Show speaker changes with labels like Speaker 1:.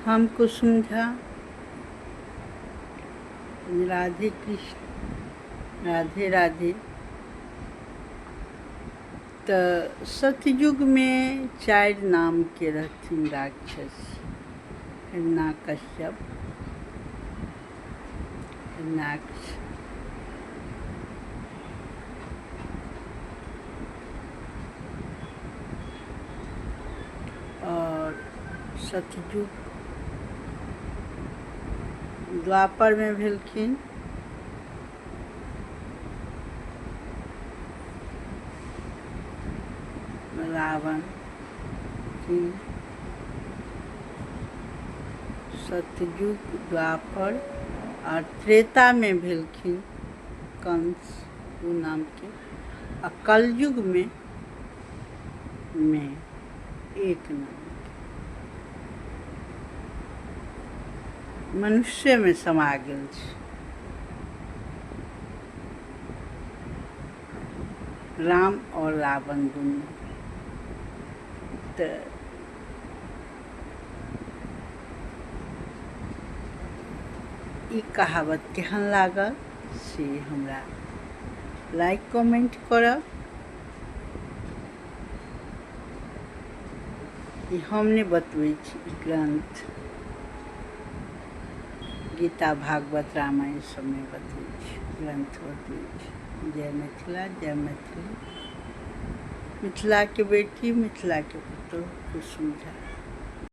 Speaker 1: हम कुसुम झा, राधे कृष्ण, राधे राधे। तऽ सतयुगमे 4 नामके रहथिन राक्षस, हिरण्यकश्यप, हिरण्याक्ष, और सतयुग द्वापर में भेलखिन रावण, 3। सतयुग द्वापर और त्रेता में भेलखिन कंस 2 नाम के, आ कलयुग में 1 नाम के मनुष्य में समा गेल छै। राम और रावण दुनू। तऽ ई कहावत केहन लागल से हमरा लाइक कमेंट करब। ई हम नहि बतबै छी, ई ग्रंथ गीता भागवत रामायण सबमे बतबै छी, ग्रंथ बतबै छी। जय मिथिला, जय मैथिली। मिथिला के बेटी, मिथिला के पुतोहु कुसुम झा।